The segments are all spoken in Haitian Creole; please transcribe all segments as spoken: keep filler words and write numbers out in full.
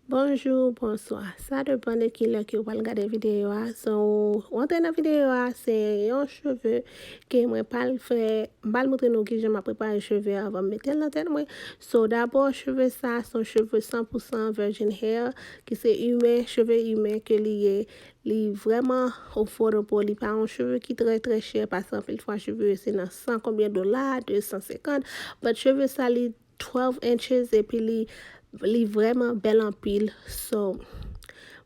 Bonjou, bonswa. Sa depann de ki lè ke w pral gade videyo a. So, w antre nan videyo a, se yon cheve ke mwen pral fè, m pral montre nou kijan m ap prepare cheve a anvan m mete l nan tèt mwen. So, dabò, cheve sa, se yon cheve san pou san virgin hair, ki se imen, cheve imen ke li ye. Li vrèman affordable, li pa yon cheve ki trè, trè chè, paske anpil fwa cheve yo se nan san konbyen dola, de san senkant, but cheve sa, li twelve inches, epi li, li vrèman bèl anpil. So,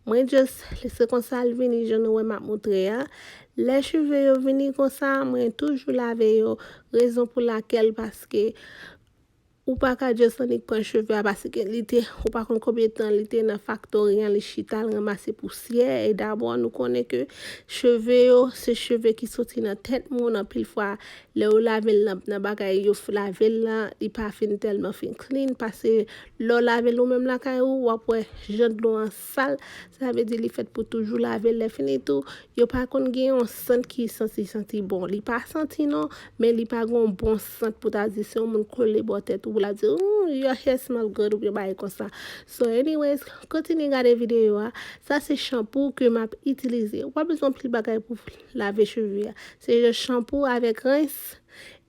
mwen just, se konsa l vini, jan nou wè m ap montre a. Lè cheve yo vini konsa, mwen toujou lave yo, rezon pou lakèl, paske ou pa ka just annik pran cheve a, paske li te, ou pa konn konbyen tan li te nan factory an, li chita, l ranmase pousyè, e dabò, nou konnen ke cheve yo, se cheve ki soti nan tèt moun, anpil fwa, lè yo lave l nan, nan bagay yo f-, lave l lan, li pa fin tèlman fin clean, paske lè w lave l ou menm lakay ou, w ap wè jan dlo an sal, sa vle di li fèt pou toujou lave l, lè fini tou, yo pa konn gen yon sant ki santi, santi bon. Li pa santi non, men li pa gen yon bon sant pou ta di se yon moun kole bò tèt ou, pou la di, "Ooh, your hair smell good," oubyen bagay konsa. So, anyways, kontinye gade videyo a. Sa se shampoo ke m ap itilize. Ou pa bezwen anpil bagay pou lave cheve a. Se just shampoo avèk rens,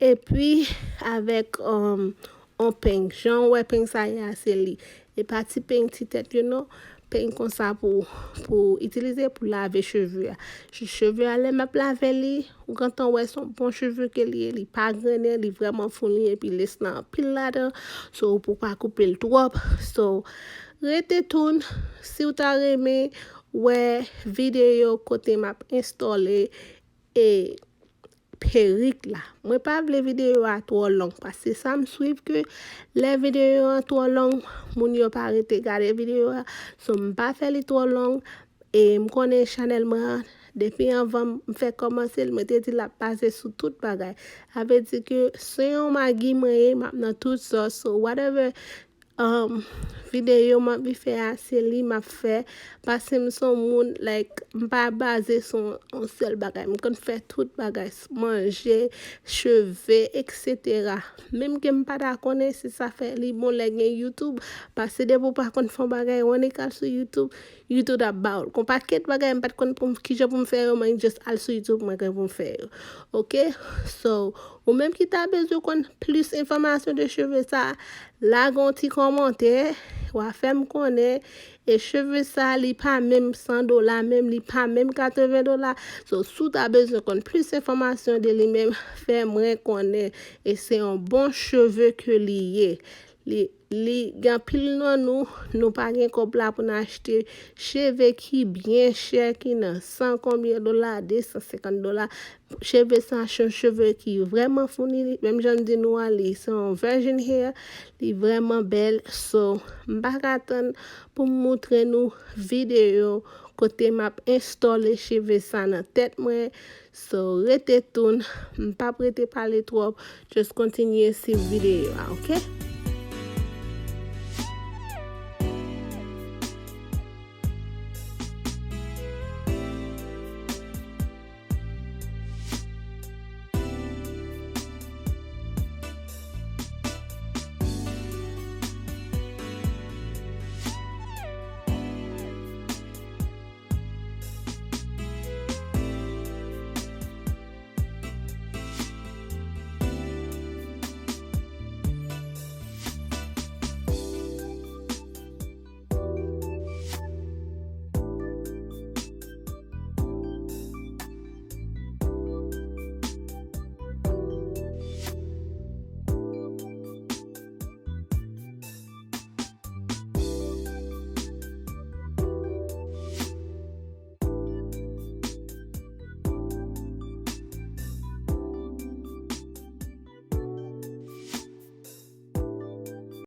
epi avèk, um, yon peng. Jan w wè peng sa ye a, se li. E pa ti peng ti tèt yo non. Peng konsa pou, pou itilize pou lave cheve a. Cheve a, lè m ap lave li, ou gentan wè se yon bon cheve ke li ye. Li pa grennen, li vrèman founi, epi lace lan anpil ladan. So, ou pou pa koupe l twòp. So, rete tune si w ta renmen wè videyo kote m ap enstòle e perik la. Mwen pa vle videyo a twò long, paske sa m swiv ke lè videyo a twò long, moun yo pa rete gade videyo a. So, m pa fè li twò long, e m konnen chanèl mwen an, depi anvan m fè kòmanse l, mwen te di l ap baze sou tout bagay. Sa vle di ke se yon magi mwen ye, m ap nan tout sòs, so whatever, um, videyo m anvi fè a, se li m ap fè. Paske m se yon moun, like, m pa baze sou yon sèl bagay. M konn fè tout bagay, s-, manje, cheve, et cetera. Menm ke m pa ta konnen, se sa fè li bon lè gen YouTube. Paske depi w pa konn fè yon bagay, w annik al sou YouTube, YouTube ap ba w l. Gon pakèt bagay m pa t konn pou m, kijan pou m fè yo, mwen just al sou YouTube, mwen gen pou m fè yo. Ok? So, ou menm ki ta bezwen konn plis enfòmasyon de cheve sa, lage yon ti kòmantè, w a fè m konnen. E cheve sa, li pa menm san dola, menm li pa menm katreven dola. So, si w ta bezwen konn plis enfòmasyon de li menm, fè mwen konnen. E se yon bon cheve ke li ye. Li, li, gen anpil nan nou, nou pa gen kòb la pou n achte cheve ki byen chè, ki nan san konbyen dola, de san senkant dola. Cheve sa, se yon cheve ki vrèman founi, li, menm jan m di nou a, li se yon virgin hair, li vrèman bèl. So, m pa ka tann pou m montre nou videyo kote m ap enstòle cheve sa nan tèt mwen. So, rete tune, m p ap rete pale twòp, just kontinye swiv videyo a, ok?